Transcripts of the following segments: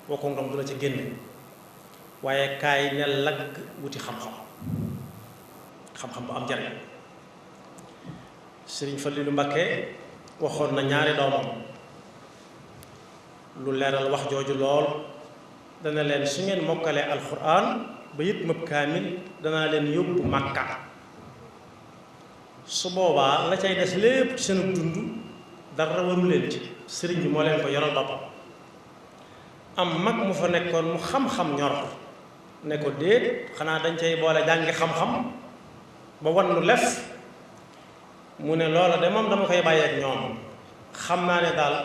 wokku ngam du la ci génne waaye kaay ne lagg wuti xam-xam xam-xam bu am njariñ Sëriñ Fallilu Mbakke waxoon na ñaari doomam lu leeral wax jooju lool dana leen su ngeen mokkalee alxuraan ba yit mëb kaamil danaa leen yóbbu Makka su boobaa la cay des lépp ci seen dund dara waru leen ci sëriñ bi moo leen ko yoral boppam am mag mu fa nekkoon mu xam-xam ñor ne ko déet xanaa dañ cay boole jàngi xam-xam ba wan nu lef mu ne loola de moom dama koy bàyyeek ñoom xam naa ne daal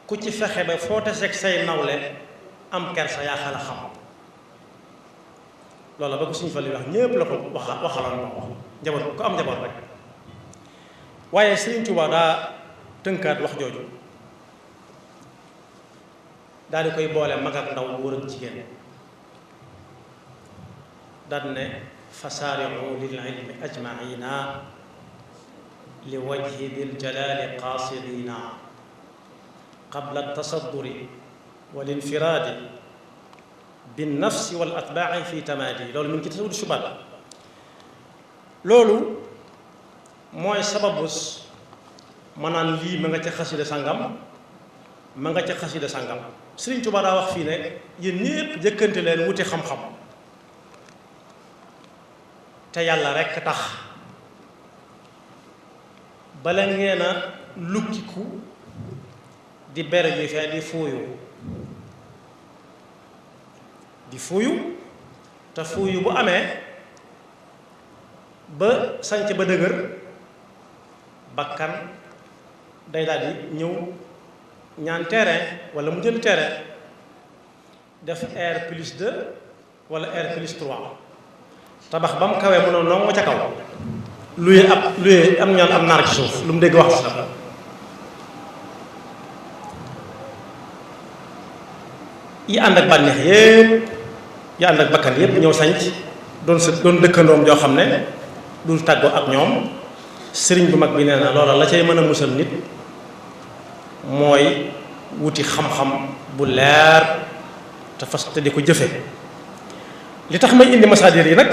ku ci fexe ba foo taseeg say nawle am kersa yaa xala xam loola ba ko suñu fa li wax ñépp la ko waxaloon wax njaboot ku am njaboot rek waaye Sëriñ Tuubaa daa tënkaat wax jooju daal di koy boole mag ak ndaw góor ak jigéen daal ne fasaari'u lil ilmi ajmaina li wajhi dil jalaali qaasidina qabla tasadduri wal infiraadi bin nafsi wal atbaa'i fi tamaadi loolu mi ngi ci tasawudu subaat loolu mooy sababus ma naan lii ma nga ca xasida sangam ma nga ca xasida sangam Sëriñ Tuubaa daa wax fii ne yéen ñépp jëkkante leen wuti xam-xam te yàlla rekk tax bala ngeen a lukkiku di bere bi fee di fuuyu te fuuyu bu amee ba sanc ba dëgër bakkan day daal di ñëw ñaan terrain wala mu jënd terrain def R+2 wala R+3 tabax ba mu kawee mu ne noonu ca kaw luye am ñaan am naar ci suuf lu mu dégg wax sax yi ànd ak bànneex yépp yi ànd ak bakkan yépp ñëw sanc doon dëkkandoom joo xam ne dul tàggoo ak ñoom sëriñ bu mag bi nee na loola la cay mën a musal nit mooy wuti xam-xam bu leer te fas te di ko jëfe li tax may indi masaadir yi nag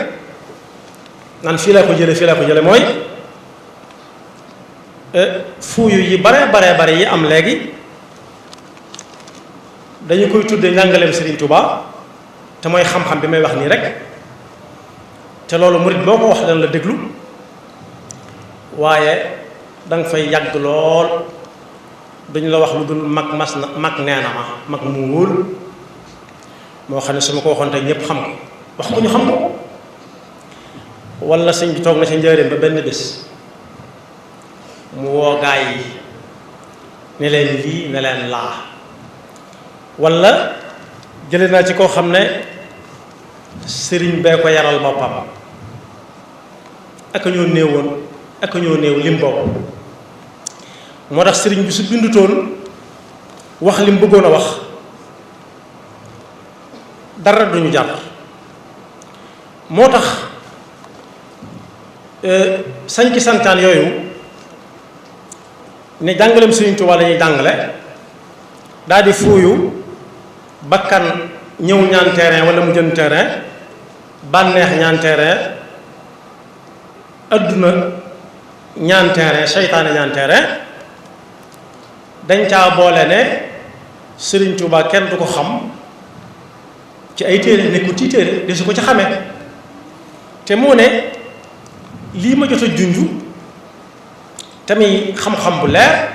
naan fii laa ko jële mooy fuuyu yi bare yi am léegi dañu koy tudde njàngaleem Sëriñ Tuubaa te mooy xam-xam bi may wax nii rek te loolu murit boo ko wax dana la déglu waaye danga fay yàgg lool duñ la wax lu dul mag nee na ma mag mu wóor moo xam ne su ma ko waxoon tey ñépp xam ko wax ko ñu xam ko walla sëñ bi toog na ci njëriñ ba benn bés mu woo gaay yi ne leen lii ne leen laa walla jële naa ci koo xam ne sëriñ bee ko yaral boppam ak ñoo néew lim bopp moo tax sëriñ bi su bindutoon wax lim bëggoon a wax dara duñu jàpp moo tax sañci santaan yooyu ne jàngaleem Sëriñ Tuubaa la ñuy jàngale daal di fuuyu bakkan ñëw ñaan terrain wala mu jënd terrain bànneex ñaan terrain adduna ñaan terrain seytaane ñaan terrain dañ caa boole ne Sëriñ Tuubaa kenn du ko xam ci ay téere nekkul ci téere de su ko ci xamee te moo ne lii ma jot a junju tamit xam-xam bu leer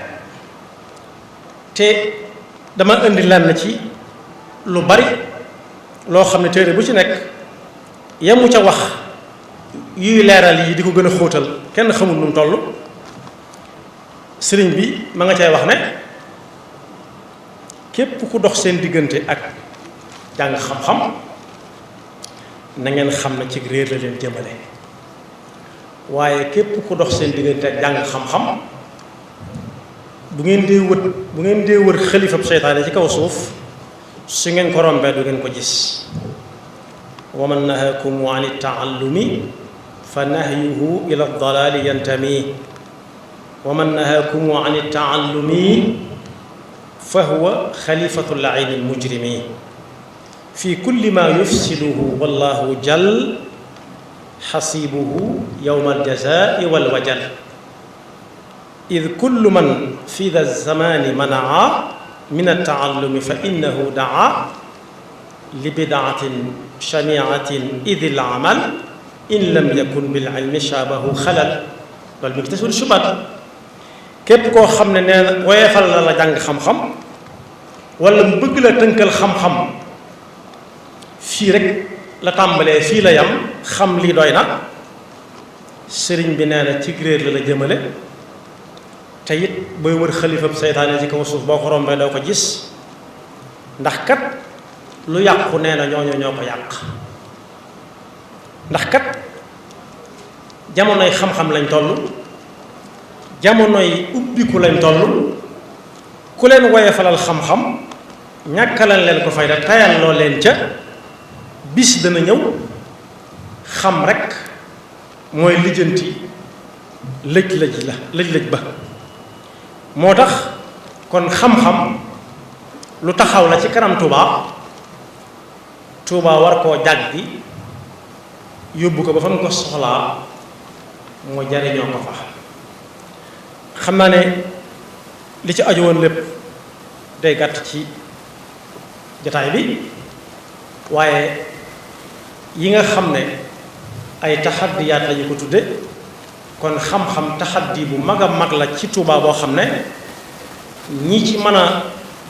te dama indi lenn ci lu bari loo xam ne téere bu ci nekk yemu ca wax yuy leeral yi di ko gën a xóotal kenn xamul nu mu toll sëriñ bi ma nga cay wax ne képp ku dox seen diggante ak jàng xam-xam na ngeen xam ne ci réer la leen jëmale waaye képp ku dox seen diggante ak jàng xam-xam bu ngeen dee wër xalifab seytaane ci kaw suuf su ngeen ko rombee du ngeen ko gis wa man nahaakum an taallumi fa nahyuhu ila dalaali yantami wa man nahaakum an taallumi fa huwa xalifatu laini mujrimi fi kulli ma yufsiduhu wallahu jal xasibuhu yowma aljazai walwajal id kullu man fi da zamani manaa min altaallumi fa innahu daa li bidaatin shaniatin id alamal in lam yakun bil ilmi shaabahu xalal loolu mi ngi tasul subat képp koo xam ne nee na woyefal na la jàng xam-xam wala mu bëgg la tënkal xam-xam fii rek la tàmbalee fii la yam xam lii doy na sëriñ bi nee na ci réer la la jëmale te it booy wër xalifab seytaane ci kaw suuf boo ko rombee doo ko gis ndax kat lu yàqu nee na ñooñu ñoo ko yàq ndax kat jamonoy xam-xam lañ toll jamonoy ubbiku lañ toll ku leen woyefalal xam-xam ñàkkalan leen ko fayda tayal loo leen ca bis dana ñëw xam rek mooy lijjanti lëj-lëj ba moo tax kon xam-xam lu taxaw la ci kanam Tuubaa war koo jàggi yóbbu ko ba fa mu ko soxlaa moo jariñoo ko fa xam naa ne li ci aju woon lépp day gàtt ci jataay bi waaye yi nga xam ne ay taxaddiyaat lañu ko tudde kon xam-xam taxaddi bu mag a mag la ci Tuubaa boo xam ne ñi ci mën a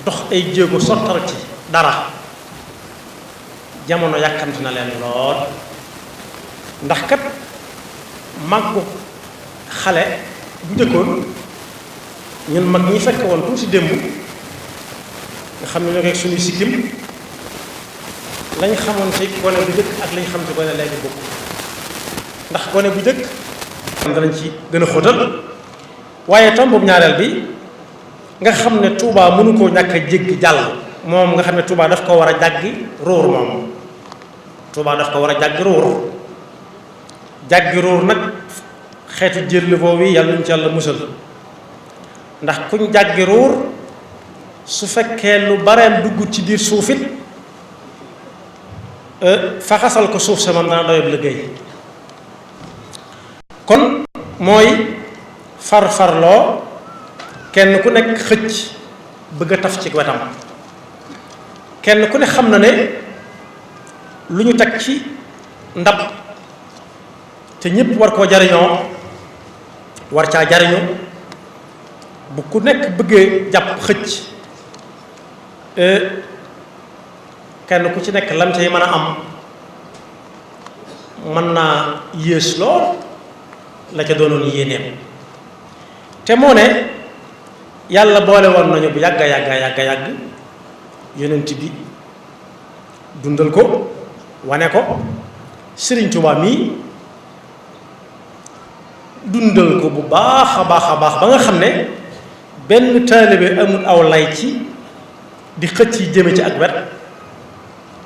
dox ay jéego sottal ci dara jamono yàkkamti na leen lool ndax kat màggu xale bu njëkkoon ñun mag ñi fekk woon tuuti démb nga xam ne ñoo koy suñuy sikkim lañ xamoon ci gone bu njëkk ak lañ xam ci gone léegi bokk ndax gone bu njëkk danañ ci gën a xóotal waaye tom boobu ñaareel bi nga xam ne Tuubaa mënu koo ñàkk a jéggi jàll moom nga xam ne Tuubaa daf ko war a jàggi ruur moom Tuubaa daf ko war a jàggi ruur nag xeetu jël boobu yàlla ñu ci yàlla musal ndax kuñ jàggi ruur su fekkee lu bareem dugg ci biir suufit faxasal ko suuf sa man dana doyob liggéey kon mooy farfarloo kenn ku nekk xëcc bëgg a taf ci wetam kenn ku ne xam na ne lu ñu teg ci ndab te ñépp war koo jariñoo war caa jariñu bu ku nekk bëggee jàpp xëcc kenn ku ci nekk lam cay mën a am mën naa yées lool la ca doonoon yéeneem te moo ne yàlla boole woon nañu bu yàgg yonent bi dundal ko wane ko Sëriñ Tuubaa mii dundal ko bu baax a baax ba nga xam ne benn taalibe amul aw lay ci di xëcc yi jëme ci ak wet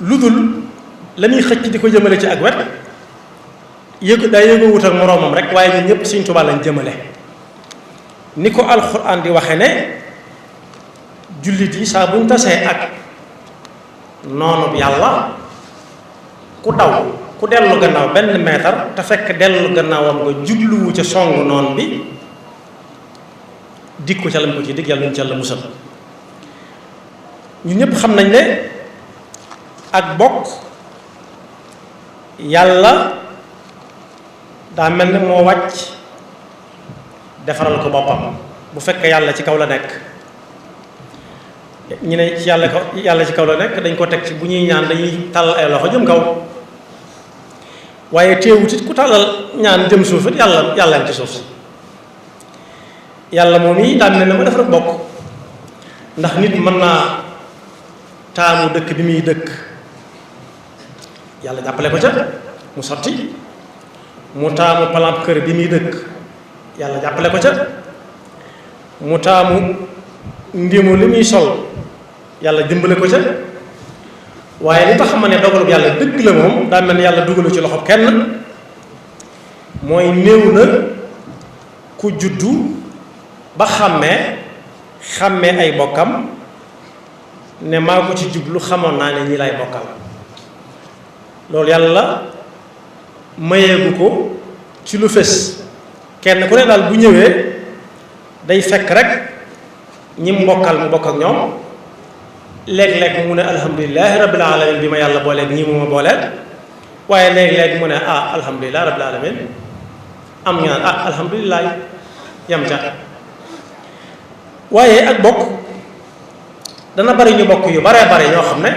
lu dul la muy xëcc di ko jëmale ci ak wet daa yëgoo wut ak moroomam rek waaye ñun ñëpp Sëriñ Tuubaa lañ jëmale ni ko alxuraan di waxe ne jullit yi saa buñ tasee ak noonu yàlla ku daw ku dellu gannaaw benn meetar te fekk dellu gannaawam nga jubluwu ca song noon bi dig ko ca lam ko ci dig yàlla ñu ca la musal ñu ñëpp xam nañ ne ak bokk yàlla daa mel ne moo wàcc defaral ko boppam bu fekkee yàlla ci kaw la nekk ñu ne ci yàlla ci kaw la nekk dañ ko teg ci bu ñuy ñaan dañuy tàllal ay loxo jëm kaw waaye teewut it ku tàllal ñaan jëm suuf it yàlla ci suuf si yàlla moom yi daan ne na ma def rek bokk ndax nit mën naa taamu dëkk bi muy dëkk yàlla jàppale ko ca mu sotti mu taamu palamp kër bi muy dëkk yàlla jàppale ko ca mu taamu ndimu li muy sol yàlla dimbale ko ca waaye li tax ma ne dogalub yàlla dëgg la moom daa mel ne yàlla dugalu ci loxo kenn mooy néew na ku juddu ba xàmmee ay bokkam ne maa ko ci jublu xamoon naa ne ñi lay bokkal loolu yàlla mayeegu ko ci lu fés kenn ku ne daal bu ñëwee day fekk rek ñi mbokkal mu bokk ak ñoom léeg-léeg mu ne alhamdulilahi rabbil alamin bi ma yàlla booleeg ñii mu ma booleel waaye léeg-léeg mu ne alhamdulilah rabbil alamin am ñu naan alhamdulilah yam ca waaye ak bokk dana bari ñu bokk yu baree bare ñoo xam ne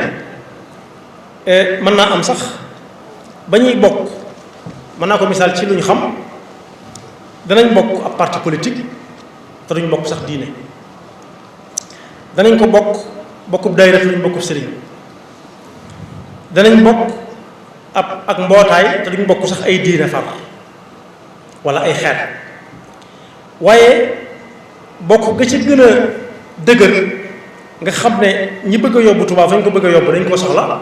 mën naa am sax ba ñuy bokk mën naa ko misaal ci lu ñu xam danañ bokk ab parti politique te duñ bokk sax diine danañ ko bokkub daayira te duñ bokkub sëriñ danañ bokk ak mbootaay te duñ bokk sax ay diine far wala ay xeet waaye bokk ga ci gën a dëgër nga xam ne ñi bëgg a yóbbu Tuubaa fa ñu ko bëgg a yóbbu dañ ko soxla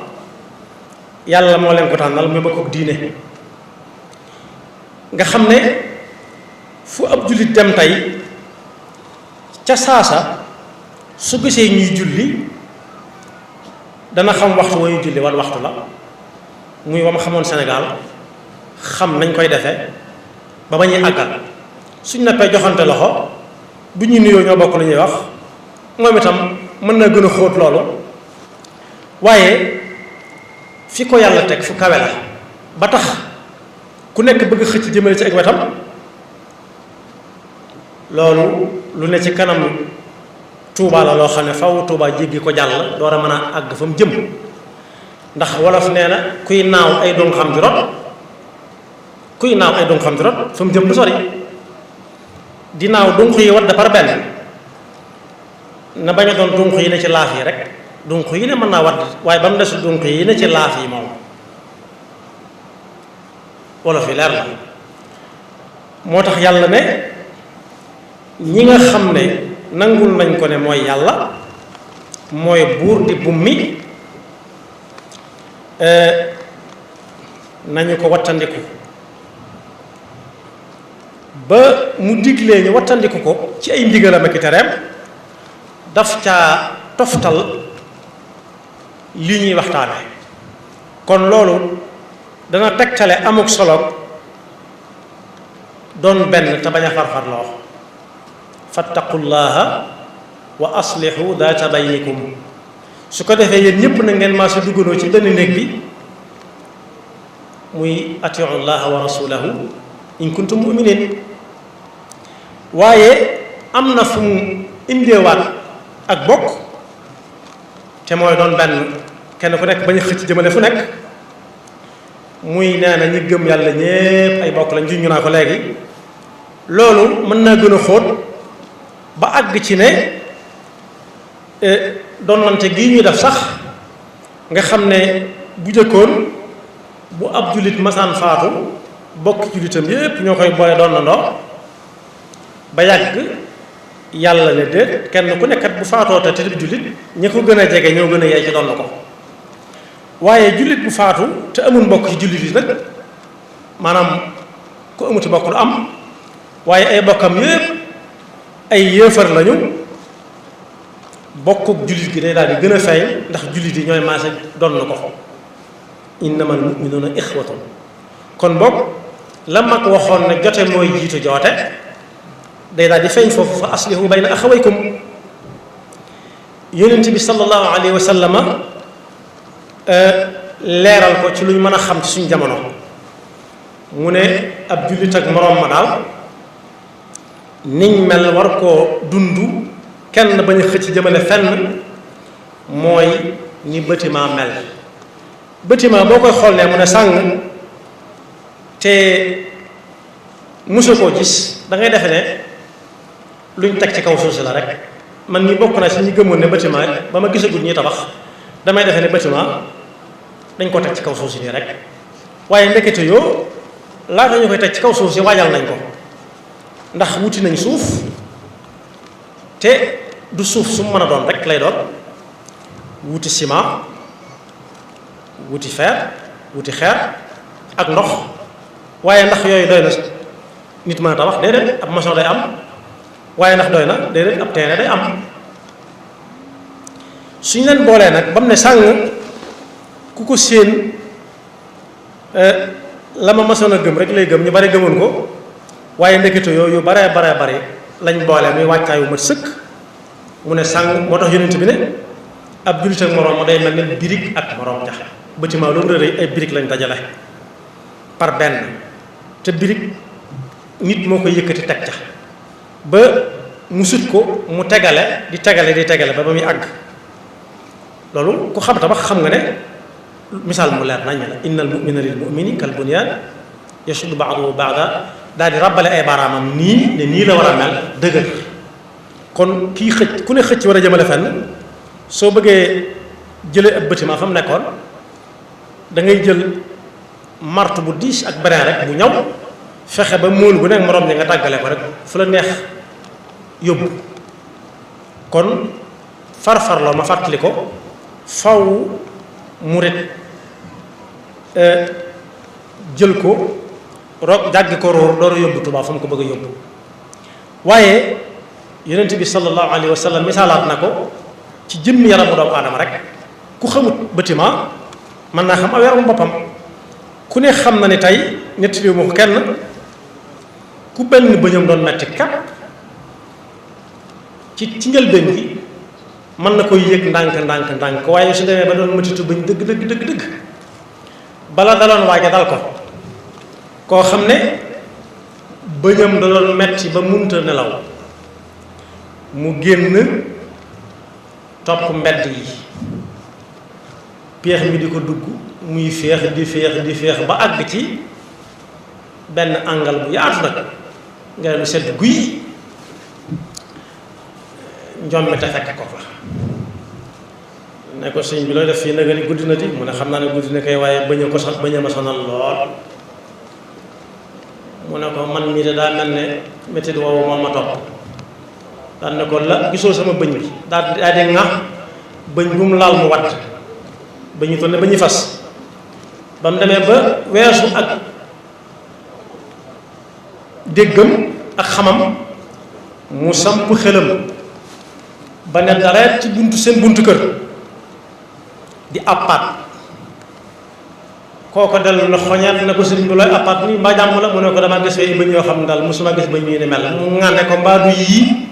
yàlla moo leen ko tànnal muy bokk diine nga xam ne fu ab jullit dem tey ca saasa su gisee ñuy julli dana xam waxtu wa ñuy julli wan waxtu la muy wam xamoon Sénégal xam nañ koy defee ba ba ñuy àggal suñ nappee joxante loxo bu ñu nuyoo ñoo bokk lu ñuy wax moom itam mën na gën a xóot loolu waaye fi ko yàlla teg fu kawe la ba tax ku nekk bëgg xëcc jëmale ci ak wetam loolu lu ne ci kanam Tuuba la loo xam ne faw Tuuba jéggi ko jàll door a mën a àgg fa mu jëm ndax wolof nee na kuy naaw ay doon xam di rot kuy naaw ay doon xam di rot fa mu jëm du sori di naaw dunq yi wadd par benn na bañ a doon dunq yi ne ci laaf yi rek dunq yi ne mën naa wadd waaye ba mu des dunq yi ne ci laaf yi moom wolof yi leer la moo tax yàlla ne ñi nga xam ne nangul nañ ko ne mooy yàlla mooy buur di bummi nañu ko wattandiku ba mu diglee ñu wattandiku ko ci ay ndigalam ak tereem daf caa toftal li ñuy waxtaane kon loolu dana tegtale amuk solo doon benn te bañ a farfarloo fattaqullaha wa aslihu daata baynikum su ko defee yéen ñëpp na ngeen maa si dugganoo ci benn néeg bi muy atiu llaha wa rasulahu in kuntum muminin waaye am na fu mu indeewaat ak bokk te mooy doon benn kenn ku nekk bañ a xëcc jëmale fu nekk muy nee na ñi gëm yàlla ñépp ay bokk lañ juñu naa ko léegi loolu mën naa gën a xóot ba àgg ci ne donnante gii ñuy def sax nga xam ne bu jëkkoon bu ab jullit masaan faatu bokk jullitam yépp ñoo koy boole donnandoo ba yàgg yàlla ne déet kenn ku nekkat bu faatoo te di jullit ñi ko gën a jege ñoo gën a yey ci donn ko waaye jullit bu faatu te amul mbokk ci jullit yi nag maanaam ku amuti mbokk du am waaye ay bokkam yépp ay yéefar lañu bokkuk jullit gi day daal di gën a feeñ ndax jullit yi ñooy maase donn ko innamal mu'minuuna ixwatun kon bokk la mag waxoon ne jote mooy jiitu joote day daal di feeñ foofu fa aslihu bayna axawaykum yonent bi sallallahu alayhi wa sallama leeral ko ci lu ñu mën a xam ci suñu jamono mu ne ab jullit ak moroom ma daal niñ mel war koo dund kenn bañ a xëcc jëmale fenn mooy ni bâtiment mel bâtiment boo koy xool ne mu ne sàng te mosoo koo gis da ngay defe ne luñ teg ci kaw suuf si la rek man ñi bokk na si ñi gëmoon ne bâtiment ba ma gisagul ñuy tabax damay defe ne bâtiment dañ ko teg ci kaw suuf si nii rek waaye ndekete yoo laata ñu koy teg ci kaw suuf si waajal nañ ko ndax wuti nañ suuf te du suuf su mën a doon rek lay doon wuti ciment wuti fer wuti xeer ak ndox waaye ndax yooyu doy na nit mën a tabax déedéet ab maçon day am waaye ndax doy na déedéet ab terrain day am suñ leen boolee nag ba mu ne sàng ku ko séen la ma masoon a gëm rek lay gëm ñu bari gëmoon ko waaye ndekete yooyu bare lañ boole muy wàccaay wu mat sëkk mu ne sàng moo tax yonent bi ne ab jullit ak moroom ma day mel ne birig ak moroom jax bâtiment loolu rëy ay birig lañ dajale par benn te birig nit moo koy yëkkati teg ca ba mu sut ko mu tegale di tegale ba muy àgg loolu ku xam tabax xam nga ne misaal mu leer nañ la innal mu'mina lil mu'mini kal bunyaan yashuddu ba'duhu ba'dan daal di rabbale ay baaraamam nii ne nii la war a mel dëgër kon kii xëcc ku ne xëcc war a jëmale fenn soo bëggee jëlee ab bâtiment fa mu nekkoon da ngay jël martu bu diis ak brin rek bu ñaw fexe ba móol gu nekk moroom ñi nga tàggale ko rek fu la neex yóbbu kon farfarloo ma fàttali ko faw murit jël ko roog jàggi ko róor door a yóbbu Tuubaa fa mu ko bëgg a yóbbu waaye yonent bi sallallahu alayhi wa sallam misaalaat na ko ci jëmmi yaramu doomu aadama rek ku xamut bâtiment mën naa xam aw yaramu boppam ku ne xam na ne tey ñetti réew ma ko kenn ku benn bëñam doon metti kat ci njëlbéen gi mën na koy yëg ndànk waaye su demee ba doon matitu bëñ dëgg bala daloon waaja dal ko koo xam ne bëñam da doon metti ba munta nelaw mu génn topp mbedd yi peex mi di ko dugg muy féex di féex ba àgg ci benn angal bu yaatu nag nga lu sedd guy njombe te fekk ko fa ne ko sëñ bi looy def fii nag ni guddi na di mu ne xam naa ne guddi na kay waaye bëñ a ma sonal lool mu ne ko man mii de daa mel ne métit woowu moom ma topp daan ne ko la gisoo sama bëñ bi daa di ŋax bëñ bu mu laal mu wadd bëñu toll ne ba ñu fas ba mu demee ba weesu ak déggam ak xamam mu samp xelam ba ne dareet ci seen buntu kër di appaat kooko dellu na xoñaat ne ko sëriñ bi looy appaat ni mbaa jàmm la mu ne ko damaa gis ay bëñ yoo xam ne daal mosuma gis bëñ yi ni mel mu ŋànne ko mbaa du yii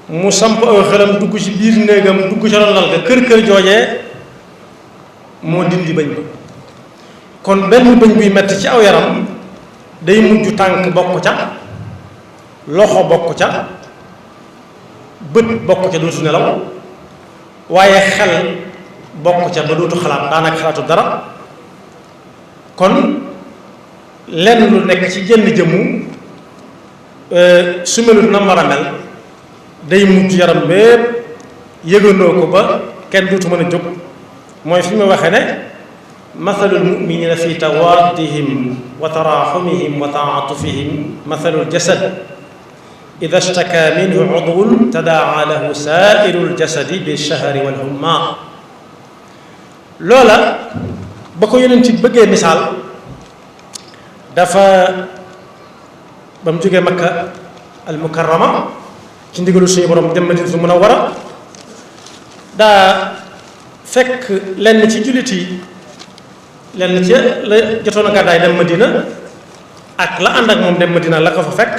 mu samp aw xelam dugg ci biir néegam dugg ci ron lal ga kër joojee moo dindi bëñ bi kon benn bëñ buy metti ci aw yaram day mujj tànk bokk ca loxo bokk ca bët bokk ca dootu nelaw waaye xel bokk ca ba dootu xalaat daanaka xalaatu dara kon lenn lu nekk ci jënn jëmmu su melut na war a mel day mujj yaram bépp yëgandoo ko ba kenn dootu mën a jóg mooy fi mu waxee ne mathalul muminina fi tawaddihim wa taraxumihim wa taatufihim mathalul jasad ida shtaka minhu udwun tadaa lahu saairu ljasadi bilshahri walhumma loola ba ko yonent ci bëggee misaal dafa ba mu jógee Makka al mukarrama ci ndigalu suñu borom dem Madinatul Munawwara daa fekk lenn ci jullit yi lenn ci la jotoon a gàddaay dem Madina ak la ànd ak moom dem Madina la ko fa fekk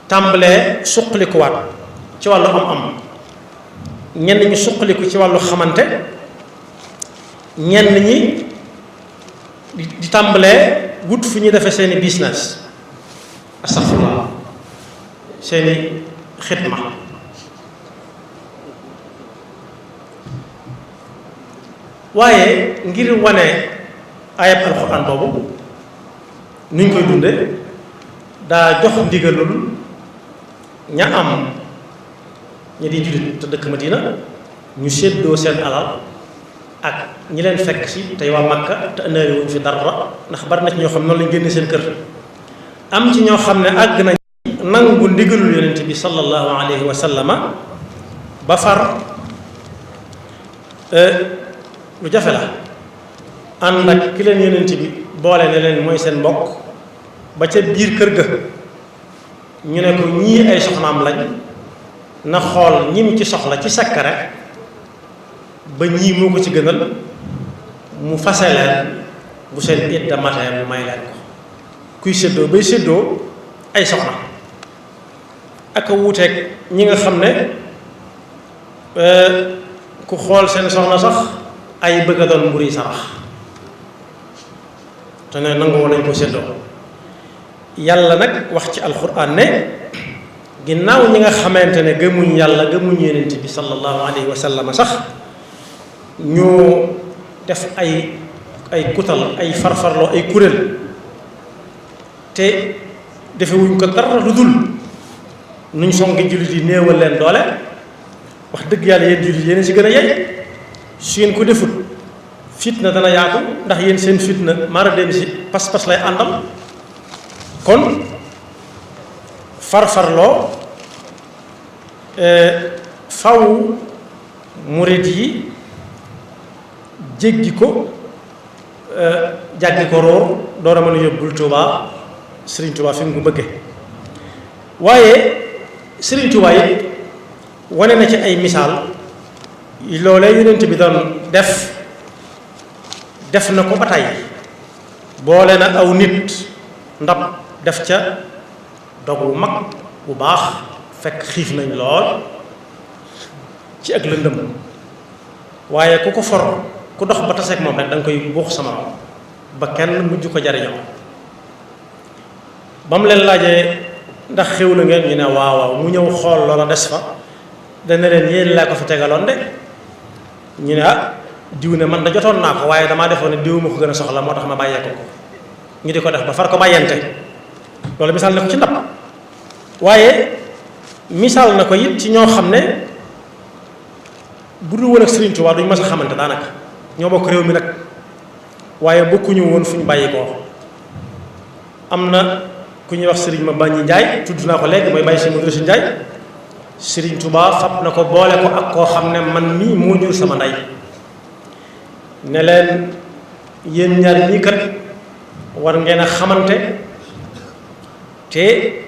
tàmbalee suqalikuwaat ci wàllu am-am ñenn ñi suqaliku ci wàllu xamante ñenn ñi di tàmbalee wut fu ñuy defee seeni business astaghfirullah seeni xidma waaye ngir wane ayab alxuraan boobu nuñ koy dunde daa jox ndigalul ña am ñi di jullit te dëkk Madina ñu séddoo seen alal ak ñi leen fekk si tey waa Makka te ëndaale wuñ fi dara ndax bari na ci ñoo xam noonu lañ génne seen kër am ci ñoo xam ne àgg nañ nangu ndigalul yonent bi sallallahu alayhi wa sallama ba far lu jafe la ànd ak ki leen yonent bi boole ne leen mooy seen mbokk ba ca biir kër ga ñu ne ko ñii ay soxnaam lañ na xool ñi mu ci soxla ci sakkare ba ñii moo ko ci gënal mu fase leen bu seen idda matee mu may leen ko kuy séddoo bay séddoo ay soxna ak a wuuteeg ñi nga xam ne ku xool seen soxna sax ay bëgg a doon mburi sarax te ne nangoo nañ ko séddoo yàlla nag wax ci alxuraan ne ginnaaw ñi nga xamante ne gëmuñ yàlla gëmuñ yonent bi sallallahu alayhi wa sallam sax ñu def ay kutal ay farfarloo ay kuréel te defewuñ ko dara lu dul nuñ songi jullit yi néewal leen doole wax dëgg yàlla yéen jullit yéen ci gën a yey su ngeen ko defut fitna dana yaatu ndax yéen seen fitna mara dem si pas-pas lay àndal kon farfarloo faw murid yi jéggi ko jàggi ko róor door a mën a yóbbul Tuubaa Sëriñ Tuubaa fi mu ko bëgge waaye Sëriñ Tuubaa yi wane na ci ay misaal loolee yonent bi doon def na ko ba tey boole na aw nit ndab def ca dog bu mag bu baax fekk xiif nañ lool ci ak lëndëm waaye ku ko for ku dox ba taseeg moom rek da nga koy buux sama ba kenn mujj ko jariñoo ba mu leen laajee ndax xew la ngeen ñu ne waaw waaw mu ñëw xool loola des fa dana leen yéen laa ko fi tegaloon de ñu ne diw ne man da jotoon naa ko waaye damaa defoon ne diw ma ko gën a soxla moo tax ma bàyyeeko ko ñu di ko def ba far ko bàyyante loolu misaal na ko ci ndab waaye misaal na ko it ci ñoo xam ne bu dul woon ak Sëriñ Tuubaa duñ mas a xamante daanaka ñoo bokk réew mi nag waaye bokkuñu woon fu ñu bàyyi koo am na ku ñuy wax Sëriñ ma Bañi Njaay tudd naa ko léegi mooy bàyyi si Modou Racine Njaay Sëriñ Tuubaa fab na ko boole ko ak koo xam ne man mii moo jur sama ndey ne leen yéen ñaar ñii kat war ngeen a xamante te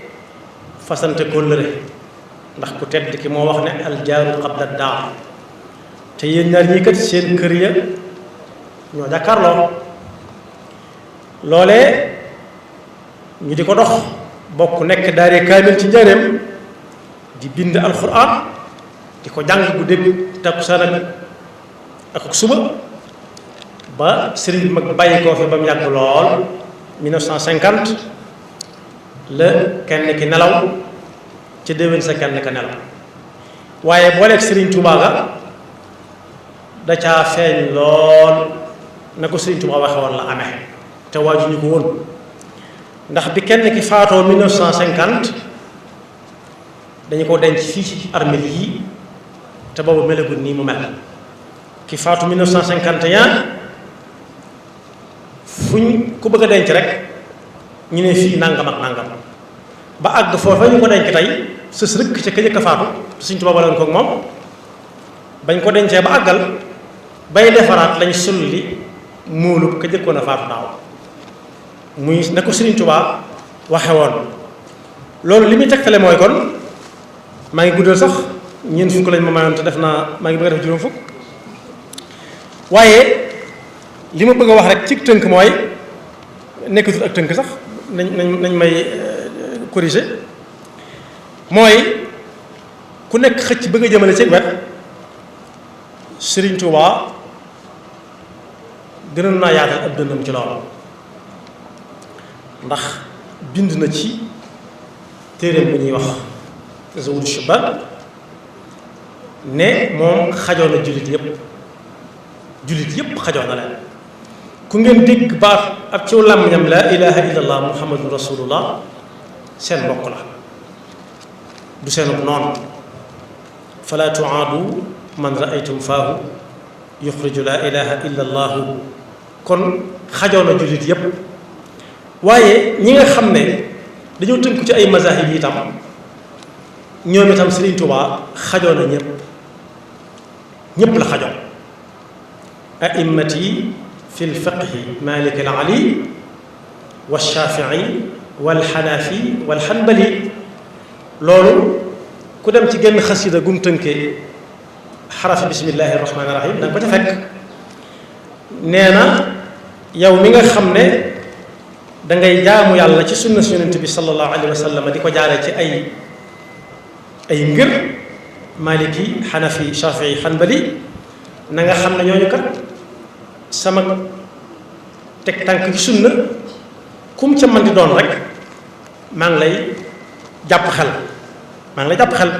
fasante kóllëre ndax ku tedd ki moo wax ne aljaaru qabla daar te yéen ñaar ñii kat seen kër ya ñoo jàkkaarloo loolee ñu di ko dox bokk nekk daare kaamil ci njaareem di bind alxuraan di ko jàng bu dégg takkusaan ak suba ba sëriñ bi mag bàyyi koo fi ba mu yàgg lool 1950 la kenn ki nelaw ca déwén sa kenn ka nelaw waaye booleeg Sëriñ Tuubaa ga da caa feeñ lool na ko Sëriñ Tuubaa waxe woon la amee te waaju ñu ko woon ndax bi kenn ki faatoo 1950 dañu ko denc fii ci armeel yi te boobu melagul nii mu mel ki faatu 1951 fuñ ko bëgg a denc rek ñu ne fii nangam ak nangam ba àgg foofa ñu ko denc tey sës rëkk ca ka jëkk a faatu te Sëriñ Tuubaa boole woon koog moom bañ ko dencee ba àggal bay defaraat lañ sulli muulub ka jëkkoon a faatu daaw muy na ko Sëriñ Tuubaa waxe woon loolu li muy tegtale mooy kon maa ngi guddal sax ñeent fukk lañ ma mayoon te def naa maa ngi bëgg a def juróom fukk waaye li ma bëgg a wax rek ci tënk mooy nekkatul ak tënk sax nañ may corriger mooy ku nekk xëcc bëgg a jëmale ci wet Sëriñ Tuubaa gënoon naa yaatal ab dënnam ci loolu ndax bind na ci téereem bu ñuy wax Zawdu Shabab ne moom xajoon na jullit yépp xajoon na leen ku ngeen dégg baat ab ciw làmmiñam laa ilaha illallah muhammadun rasulullah seen mbokk la du seenub noonu fala tuaadu man raaytum faahu yuxriju laa ilaha illallahu kon xajoon na jullit yépp waaye ñi nga xam ne dañoo tënku ci ay mazahib yi itam ñoom itam Sëriñ Tuubaa xajoon na ñépp la xajoon a'immati fi lfiqhi Malik al Ali wa Shafii wal Xanafi wal Xanbali loolu ku dem ci genn xasida gum tënkee xarafi bismillahi rahmaani rahim da nga ko ca fekk nee na yow mi nga xam ne dangay jaamu yàlla ci sunna si yonent bi sallallahu alayhi wa sallam di ko jaare ci ay ngir maliki xanafi shafii xanbali na nga xam ne ñooñu kat sama teg tànk ci sunna kum ca mën di doon rek maa ngi lay jàpp xel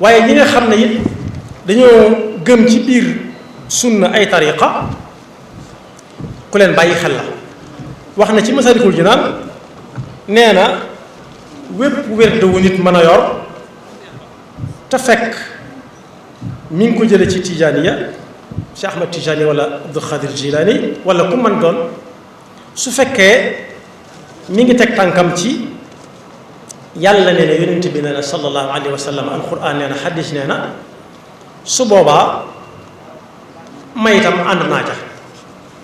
waaye ñi nga xam ne it dañoo gëm ci biir sunna ay tariqa ku leen bàyyi xel la wax na ci Masaalikul Jinaan nee na wépp wérd wu nit mën a yor te fekk mi ngi ko jële ci Tijaaniya Cheikh Ahmad Tijaani wala Abdul Xaadir Jilaani wala ku mën doon su fekkee mi ngi teg tànkam ci yàlla nee na yonent bi nee na sallallahu alayhi wa sallam alquran nee na xadis nee na su boobaa may itam ànd naa ca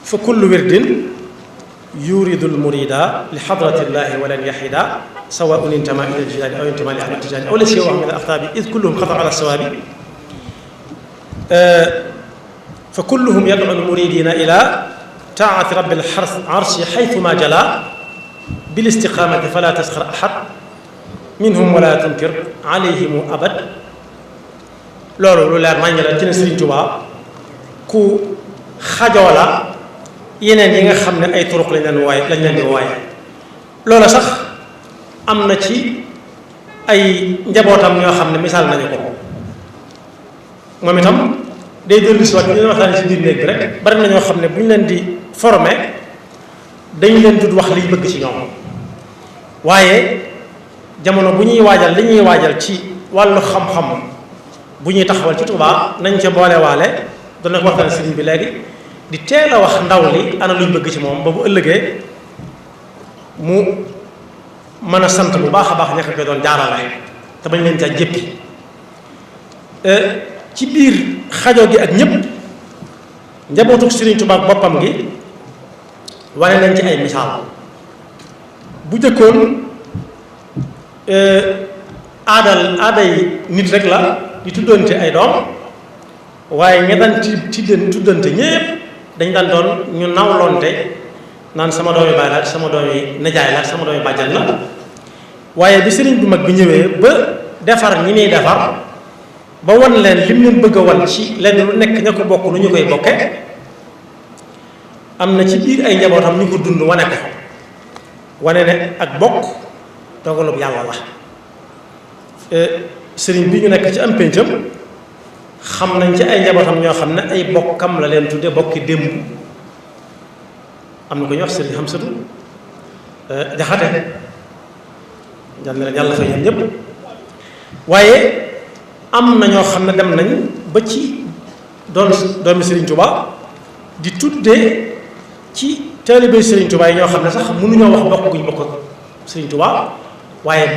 fa kullu wirdin yuridu lmurida li xadratillahi walan yaxida sawaun intama ila ljilani aw intama li ahmad tijani aw la si wax min al axtaabi id kulluhum xata ala sawaabi fa kulluhum yadcu lmuridina ila taati rabbi larshi xaytuma jala bil istiqamati fala tasxar ahad minhum wala tunkir alayhimu abad loolu lu leer nañ la ci ne Sëriñ Tuubaa ku xajoo la yeneen yi nga xam ne ay turuq lañ leen di wooye loola sax am na ci ay njabootam ñoo xam ne misaal nañu ko moom itam day dellu si waat ñu leen waxtaane ci biir néeg bi rek bari na ñoo xam ne bu ñu leen di formé dañ leen dud wax liñ bëgg ci ñoom waaye jamono bu ñuy waajal li ñuy waajal ci wàllu xam-xam bu ñuy taxawal ci Tuubaa nañ ca boole waale doon na ko waxtaane sëriñ bi léegi di teel a wax ndaw li ana luñ bëgg ci moom ba bu ëllëgee mu mën a sant bu baax a baax ña ko doon jaarale te bañ leen ca jéppi ci biir xajoo gi ak ñëpp njabootu Sëriñ Tuubaa ak boppam gi wane nañ ci ay misaal bu jëkkoon aaday nit rek la di tuddante ay doom waaye ña daan tuddante ñépp dañ daan doon ñu nawlonte naan sama doomi baay la sama doomi nijaay la sama doomi bàjjan la waaye bi sëriñ bu mag bi ñëwee ba defar ñi muy defar ba wan leen lim leen bëgg a wan ci lenn lu nekk ña ko bokk nu ñu koy bokke am na ci biir ay njabootam ñu ko dund wane ko wane ne ak bokk dogalub yàlla la sëriñ bi ñu nekk ci am péncam xam nañ ci ay njabootam ñoo xam ne ay bokkam la leen tudde bokki démb am na ko ñu wax sëriñ Xamsatu Jaxate jàll na leen yàlla fa yéen ñëpp waaye am na ñoo xam ne dem nañ ba ci doomi Sëriñ Tuubaa di tuddee ci taalibe Sëriñ Tuubaa yi ñoo xam ne sax mënuñoo wax bokk guñ bokk Sëriñ Tuubaa waaye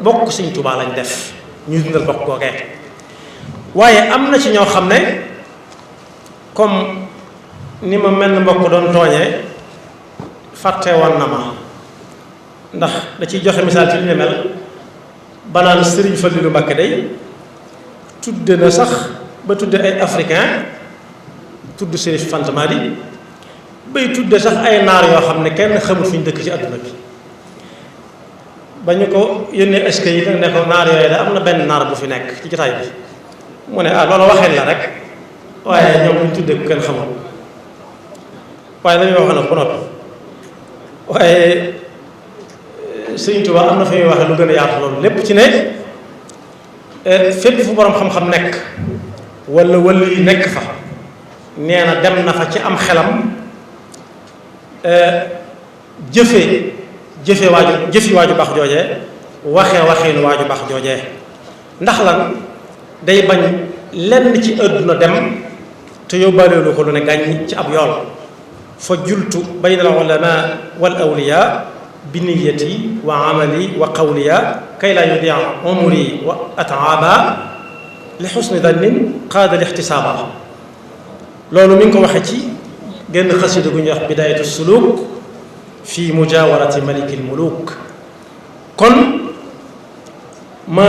bokk Sëriñ Tuubaa lañ def ñuy dundal bokk googee waaye am na ci ñoo xam ne comme ni ma mel mbokk doon tooñee fàtte woon na ma ndax da ciy joxe misaal ci li ne mel banaan Sëriñ Fallilu Mbàkke day tudde na sax ba tudde ay africain tudd Sërif Fanta Madi bay tudde sax ay naar yoo xam ne kenn xamul fi ñu dëkk ci àdduna bi ba ñu ko yónnee aska yi nag ne ko naar yooyu da am na benn naar bu fi nekk ci jotaay bi mu ne loolu waxeen la rek waaye ñoom ñu tudde ko kenn xamul waaye dañuy wax nag ba noppi waaye Sëriñ Tuubaa am na fi muy waxe lu gën a yaatu loolu lépp ci ne fépp fu boroom xam-xam nekk wala yi nekk fa nee na dem na fa ci am xelam jëfi waaju baax joojee waxeenu waaju baax joojee ndax lan day bañ lenn ci àdduna dem te yóbbaaleelu ko lu ne gàññ ci ab yool fa jultu bayna al ulama wal awliya bi niyati wa amali wa qawliya kay laa yudia umri wa ataaba li xusni dannin qaada lixtisaaba loolu mi ngi ko waxee ci genn xasida gu ñuy wax bidayatu suluk fi mujawarati malikil muluk kon ma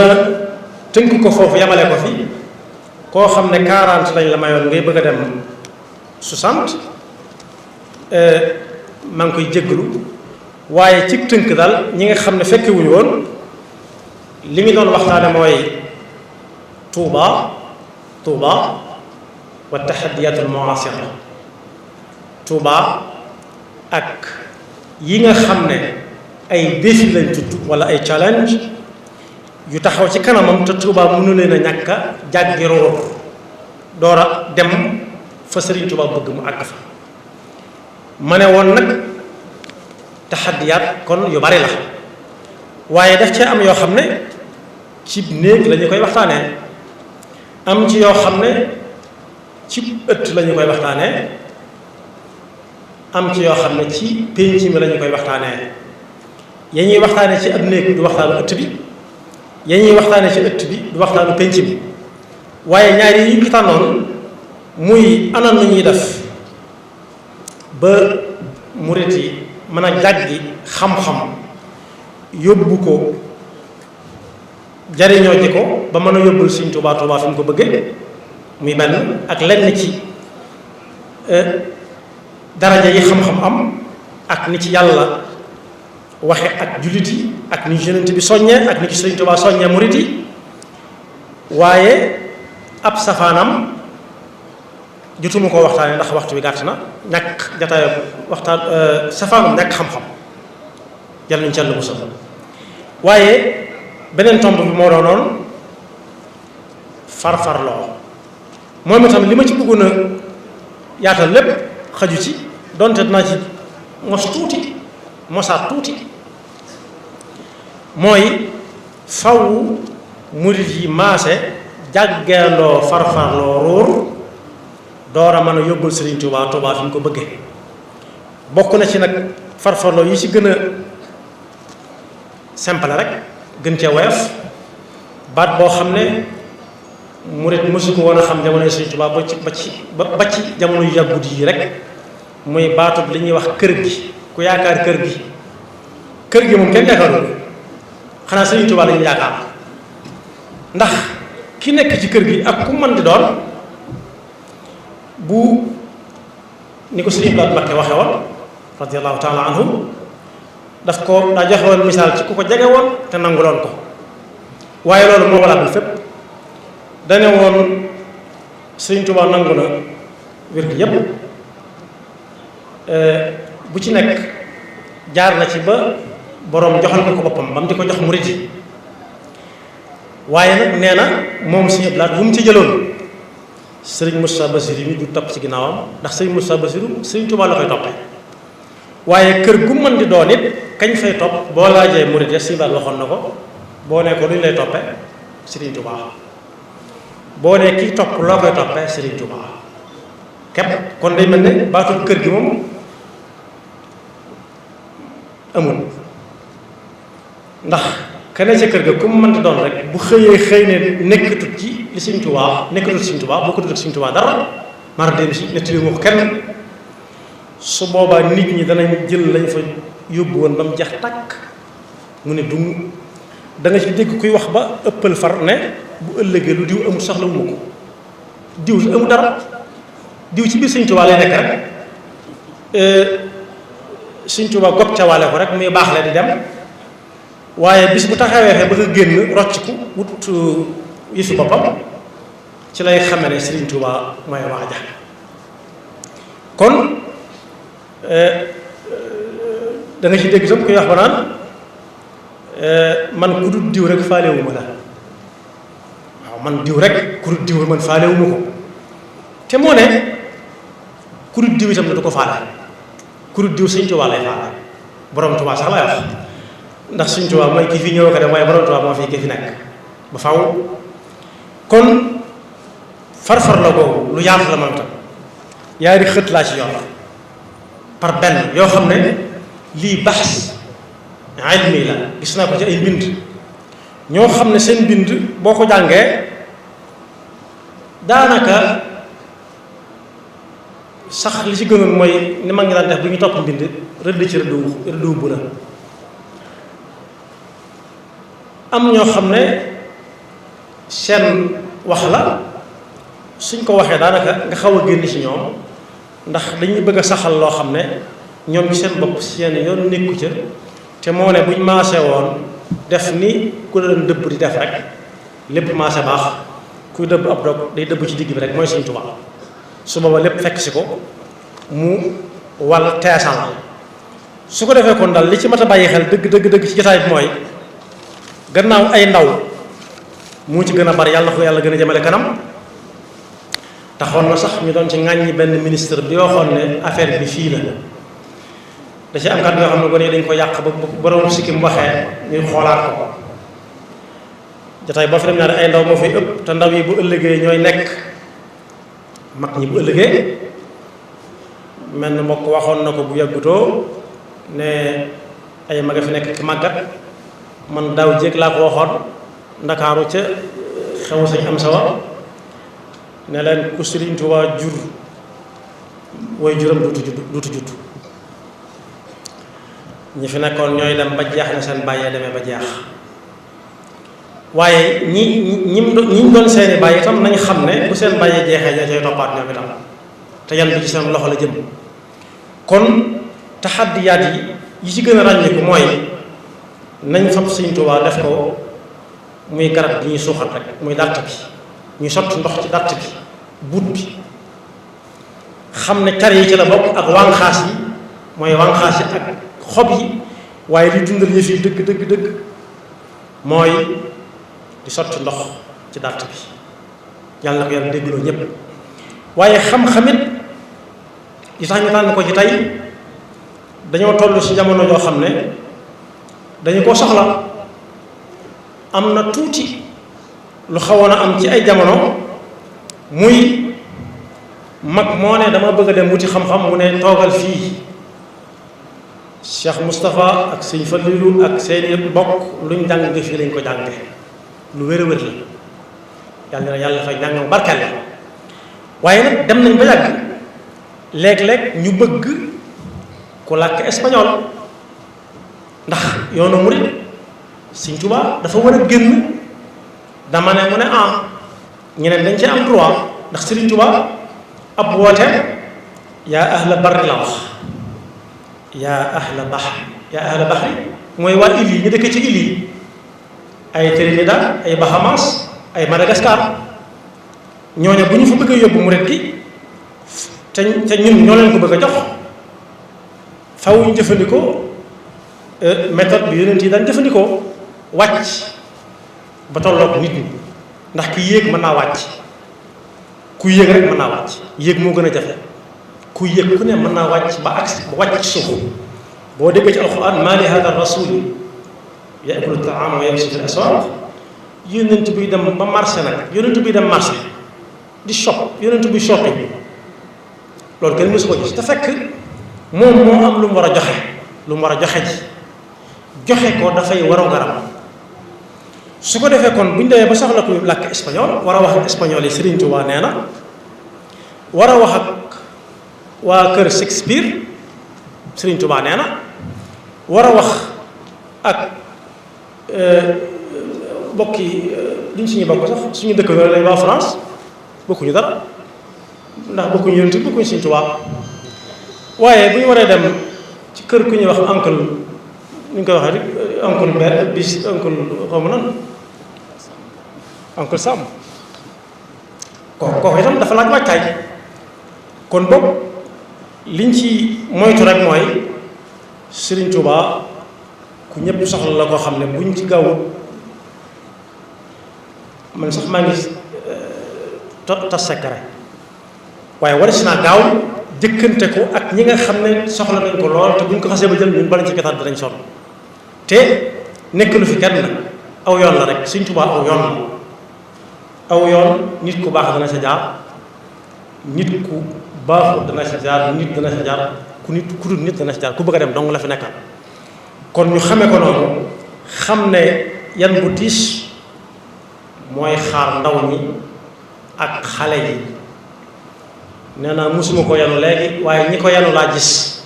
tënk ko foofu yamale ko fi koo xam ne 40 lañ la mayoon ngay bëgg a dem 60 maa ngi koy jéggalu waaye ci tënk daal ñi nga xam ne fekke wuñu woon li ñu doon waxtaane mooy Tuuba wa taxadiyatul muasira Tuuba ak yi nga xam ne ay défi lañ tudd wala ay challenge yu taxaw ci kanamam te Tuuba mënu leen a ñàkk a jàggi roor door a dem fa Sëriñ Tuuba bëgg mu àgg fa ma ne woon nag taxadiyaat kon yu bari la waaye daf cee am yoo xam ne ci néeg la ñu koy waxtaanee am ci yoo xam ne ci ëtt la ñu koy waxtaanee am ci yoo xam ne ci pénc mi la ñu koy waxtaanee ya ñuy waxtaanee ci ab néeg du waxtaanu ëtt bi ya ñuy waxtaanee ci ëtt bi du waxtaanu pénc mi waaye ñaari yi ñu tànnoon muy anam na ñuy def ba murit yi mën a jàggi xam-xam yóbbu ko jariñoo ji ko ba mën a yóbbul Sëriñ Tuubaa Tuubaa fi mu ko bëggee muy benn ak lenn ci daraja yi xam-xam am ak ni ci yàlla waxe ak jullit yi ak ni Yonent bi soññee ak ni ci Sëriñ Tuubaa soññee murit yi waaye ab safaanam jotuma ko waxtaane ndax waxtu bi gàtt na ñàkk jataayu waxtaan safaanum ñàkk xam-xam yàlla nañu ci Yàlla musal waaye beneen tomb bi moo doonoon farfarloo moom itam li ma ci bëggoon a yaatal lépp xaju ci donte dinaa ci mosaat tuuti mooy faw murit yi maase jàggeendoo farfarloo ruur door a mën a yóbbul Sëriñ Tuubaa Tuubaa fi mu ko bëggee bokk na ci nag farfarloo yi ci gën a simple rek gën cee woyof baat boo xam ne murit mësu ko woon a xam jamono Sëriñ Tuubaa ba ci jamono yu yàggut yi rek muy baatub li ñuy wax kër gi ku yaakaar kër gi moom kenn yaakaarul xanaa Sëriñ Tuubaa lañu yaakaar ndax ki nekk ci kër gi ak ku mën di doon bu ni ko Sëriñ Abdou Mbakke waxe woon radiyallahu taala anhu daf ko daa joxe woon misaal ci ku ko jege woon te nanguloon ko waaye loolu moo walaa bi fépp dane woon Sëriñ Tuubaa nangu na wér gi yépp bu ci nekk jaar na ci ba boroom joxal ko boppam ba mu di ko jox murit yi waaye nag nee na moom Sëriñ Abdou Lahad bu mu ci jëloon Sëriñ Moussa Bassirou mi du topp ci ginnaawam ndax Sëriñ Moussa Bassirou Sëriñ Tuubaa la koy toppee waaye kër gu mën di doon it kañ fay topp boo laajee murit ya Sëriñ Abdou Lahad waxoon na ko boo ne ko luñ lay toppe Sëriñ Tuubaa boo ne kii topp loo koy toppee Sëriñ Tuubaa képp kon day mel ne baatu kër gi moom amul ndax kene ca kër ga ku mu mënti doon rek bu xëy ne nekkatut ci li Sëriñ Tuubaa nekkatut Sëriñ Tuubaa boo ko dut ak Sëriñ Tuubaa dara mara dem si nettali ma ko kenn su boobaa nit ñi danañ jël lañ fa yóbbu woon ba mu jeex tàkk mu ne du da nga ci dégg kuy wax ba ëppal far ne bu ëllëgee lu diw amul soxla wu ma ko diw amul dara diw ci biir Sëriñ Tuubaa lay nekk rek Sëriñ Tuubaa gopp ca waale ko rek muy baax la di dem waaye bis bu taxawee fee ba nga génn rocc ku wut yëfi boppam ci lay xame ne Sëriñ Tuubaa mooy waaja kon da nga ci dégg tam kuy wax ba naan man ku dul diw rek faalewuma la waaw man diw rek ku dul diw man faalewuma ko te moo ne ku dul diw itam ne du ko faale ku dul diw Sëriñ Tuubaa lay faale borom Tuubaa sax lay wax ndax Sëriñ Tuubaa mooy kii fi ñëw ko dem waaye borom Tuubaa moo fi kii fi nekk ba faw kon farfar la boobu lu yaatu la moom tam yaari xët laa ci yor par benn yoo xam ne lii baxs ilmi la gis naa ko ci ay mbind ñoo xam ne seen mbind boo ko jàngee daanaka sax li ci gënoon mooy ni mag ngi daan def bu ñu topp mbind rëdd ci rëddu bu la am ñoo xam ne seen wax la suñ ko waxee daanaka nga xaw a génn ci ñoom ndax dañuy bëgg a saxal loo xam ne ñoom ci seen bopp seen yoon nekku ca te moo ne buñ maase woon def ni ku leen dëbb di def rek lépp maase baax kuy dëbb ab dog day dëbb ci digg bi rek mooy Sëñ Tuubaa su booba lépp fekk si ko mu wal teesal su ko defee kon daal li ci mat a bàyyi xel dëgg ci jotaay bi mooy gannaaw ay ndaw moo ci gën a bari yàlla ko yàlla gën a jëmale kanam taxoon na sax ñu doon ci ŋàññi benn ministre bi waxoon ne affaire bi fii la da ci am kat yoo xam ne gone yi dañ ko yàq ba borom sikki mu waxee ñuy xoolaat ko jotaay boo fi dem ñaari ay ndaw moo fay ëpp te ndaw yi bu ëllëgee ñooy nekk mag ñi bu ëllëgee mel na mbokk waxoon na ko bu yàggutoo ne ay mag a fi nekk màggat man daaw jéeg laa ko waxoon ndakaaru ca xew sañ am sawa ne leen ku Sëriñ Tuubaa jur way juram duutu judd ñi fi nekkoon ñooy dem ba jeex na seen bàyyee demee ba jeex waaye ñi doon seeni bàyyi itam nañ xam ne bu seen bàyyee jeexee ñoo cay toppaat ñoom itam te yan bi ci seen loxo la jëm kon taxaddiyaat yi ci gën a ràññiku mooy nañ fab Sëriñ Tuubaa def ko muy garab bi ñuy suuxat rek muy dàtt bi ñuy sotti ndox ci dàtt bi buut bi xam ne car yi ci la bokk ak wànqaas yi mooy wànqaas yi ak xob yi waaye li dundal yëf yi dëgg mooy di sotti ndox ci dàtt bi yàlla na ko yàlla déggloo ñépp waaye xam-xamit yi tax ñu tànn ko ci tey dañoo toll ci jamono joo xam ne dañu ko soxla am na tuuti lu xawoon a am ci ay jamono muy mag moo ne dama bëgg a dem wuti xam-xam mu ne toogal fii Cheikh Moustapha ak sëñ Falilu ak seeni bokk luñ jàng fii lañ ko jànge lu wér a wér la yàlla na yàlla fay jàng mu barkeel la waaye nag dem nañ ba yàgg léeg-léeg ñu bëgg ku làkk espagnol ndax yoonu murid Sëñ Tuubaa dafa war a génn dama ne mu ne ñeneen dañ ci am droit ndax Sëriñ Tuubaa ab wooteem yaa ahla barri la wax yaa ahla bahri mooy waa île yi ñu dëkk ci île yi ay Trinidad ay Bahamas ay Madagascar ñooñu bu ñu fa bëgg a yóbbu murid gi te ñun ñoo leen ko bëgg a jox faw ñu jëfandikoo méthode bi yonent yi daan jëfandikoo wàcc ba tolloog nit ñi ndax ki yéeg mën naa wàcc ku yéeg rek mën naa wàcc yéeg moo gën a jafe ku yéeg ku ne mën naa wàcc ba agsi ba wàcc ci suuf boo déggee ci alxuraan maa li hada rasul yaakulu taama wa yamshi fi aswaq yonent buy dem ba marché nag yonent buy dem marché di shop yonent buy shopping loolu kenn mësu ko gis te fekk moom moo am lu mu war a joxe lu mu war a joxe ji joxe ko dafay waroo garam su ko defee kon bu ñu demee ba soxla ku làkk espagnol war a wax ak espagnol yi Sëriñ Tuubaa nee na war a wax ak waa kër Shakespeare Sëriñ Tuubaa nee na war a wax ak bokki li ñu suñu bokk sax suñu dëkk yooyu lañ waa France bokkuñu dara ndax bokkuñu Yonent bi bokkuñu Sëriñ Tuubaa waaye bu ñu waree dem ci kër ku ñuy wax oncle ni ñu koy waxee rek oncle Mbène bis oncle xaw ma nan oncle Sam kooku itam dafa laaj waajtaay kon boobu liñ ci moytu rek mooy Sëriñ Tuubaa ku ñëpp soxla la koo xam ne buñ ci gaaw man sax maa ngi tas secret waaye war si naa gaaw jëkkante ko ak ñi nga xam ne soxla nañ ko lool te buñ ko xasee ba jël ñun balañ ci gataat dinañ sonn te nekk lu fi kenn nag aw yoon la rek Sëriñ Tuubaa aw yoon la aw yoon nit ku baax dana sa jaar nit ku baaxul dana sa jaar nit dana sa jaar ku dul nit dana sa jaar ku bëgg a dem dong la fi nekkal kon ñu xamee ko noonu xam ne yan bu tiis mooy xaar ndaw ñi ak xale yi nee naa mosuma ko yanu léegi waaye ñi ko yanu laa gis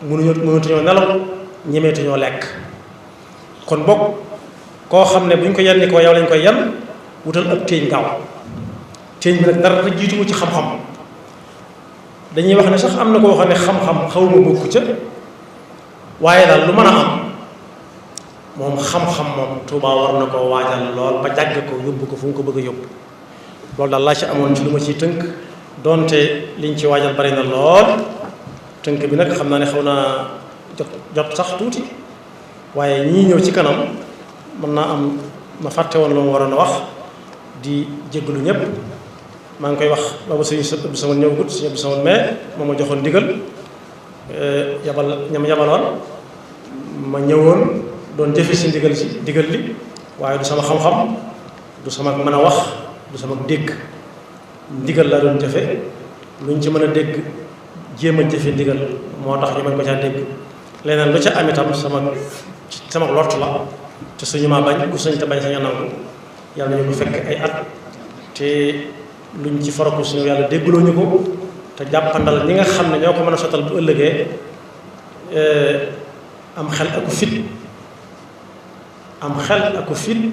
mënatuñoo nelaw ñemeetuñoo lekk kon bokk koo xam ne bu ñu ko yenni ko yow lañ koy yan wutal ab téeñ gaaw téeñ bi nag dara jiituwu ci xam-xam dañuy wax ne sax am na koo xam ne xam-xam xaw ma bokku ca waaye daal lu mën a am moom xam-xam moom Tuubaa war na koo waajal lool ba jàgg ko yóbbu ko fu mu ko bëgg a yóbbu loolu daal laa ci amoon ci lu ma ciy tënk donte liñ ci waajal bari na lool tënk bi nag xam naa ne xaw naa jot sax tuuti waaye ñii ñëw ci kanam mën naa am ma fàtte woon lu ma waroon a wax di jéggalu ñëpp maa ngi koy wax booba sëñ Abdou Samad ñëwagut sëñ Abdou Samad mais moom ma joxoon ndigal ñam yabaloon ma ñëwoon doon jëfe si ndigal li waaye du sama xam-xam du sama mën a wax du sama dégg ndigal laa doon jëfe luñ ci mën a dégg jéem a jëfe ndigal moo tax ñu mën ko caa dégg leneen lu ca am itam sama lott la te suñu maa bañ ku sañ te bañ sañ a nangu yàlla ñu ko fekk ay at te luñ ci faraku suñu yàlla déggloo ñu ko te jàppandal ñi nga xam ne ñoo ko mën a sottal bu ëllëgee am xel aku fit